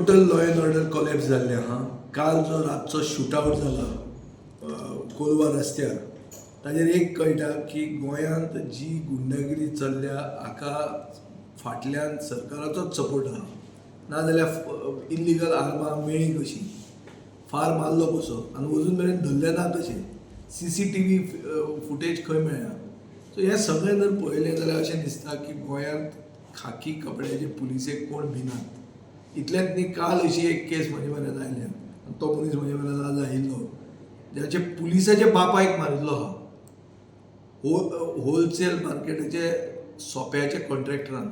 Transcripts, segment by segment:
Total law and order collapse जाल्लें आहा. काल जो रातचो शूटआवट जाला कोलवा रस्त्यार, ताजेर एक कळटा की गोंयांत जी गुंडागिरी चल्ल्या हाका फाटल्यान सरकाराचोच सपोर्ट आहा. नाजाल्यार इल्लिगल आर्मां मेळ्ळीं कशीं, फार मारलो कसो आनी अजून मेरेन धरले ना कशें, सीसीटीव्ही फुटेज खंय मेळ्ळा? सो हें सगळें जर पळयलें जाल्यार अशें दिसता की गोंयांत खाकी कपड्याचे पुलिसेक कोण भिनात. इतलेंच न्ही, काल अशी एक केस म्हजे म्हऱ्यान आयल्या आनी तो मनीस म्हजे म्हऱ्यान आज आयिल्लो, ज्याचे पुलिसाच्या बापायक मारिल्लो आहा होलसेल मार्केटाचे सोप्याचे कॉन्ट्रॅक्टरान.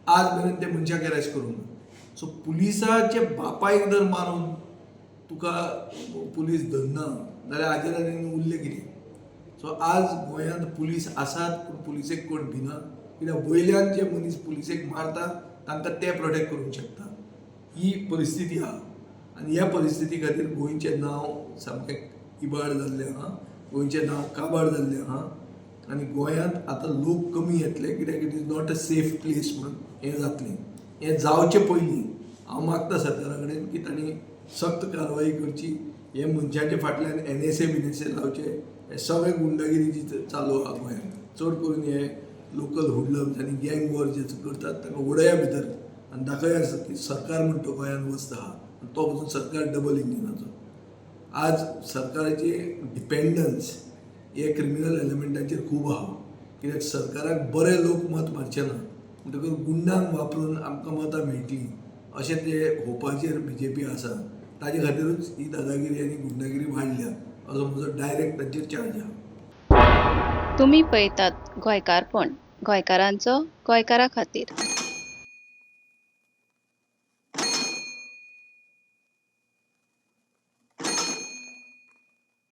आज मेरेन ते मनशाक अरेस्ट करूंक ना. सो पुलिसाचे बापायक जर मारून तुका पुलीस धरना जाल्यार हाजेर आनी उरलें कितें? सो आज गोंयांत पुलीस आसात पूण पुलिसेक कोण भिना, कित्याक वयल्यान जे मनीस पुलिसेक मारता तांकां ते प्रोटेक्ट करूंक शकता. ही परिस्थिती आहा आनी ह्या परिस्थिती खातीर गोंयचें नांव सामकें इबाड जाल्लें आहा, गोंयचें नांव काबार जाल्लें आहा आनी गोंयांत आतां लोक कमी येतले, कित्याक it is not a safe place म्हणून हें जातलें. हें जावचें पयलीं हांव मागता सरकारा कडेन की तांणी सक्त कारवाई करची, हे मनशाच्या फाटल्यान एनएसए बिनएसए लावचे. हे सगळे गुंडागिरी जी चालू आहा गोंयांत, चड करून हे लोकल हुडलम्स आनी गँग वॉर जे करतात तांकां उडया भितर आनी दाखया की सरकार म्हणटा गोंयांत वस्त आहा आनी तो पसून सरकार डबल इंजिनाचो. आज सरकाराची डिपेंडन्स हे क्रिमिनल एलिमेंटाचेर खूब आहा, कित्याक सरकाराक बरे लोक मत मारचे ना, म्हणटकच गुंडांक वापरून आमकां मतां मेळटलीं अशें ते होपाचेर बीजेपी आसा. ताजे खातीरूच ही दादागिरी आनी गुंडागिरी वाडल्या असो म्हजो डायरेक्ट तांचेर चार्ज आहा. तुमी पळयतात गोंयकारपण, गोंयकारांचो गोंयकारा खातीर.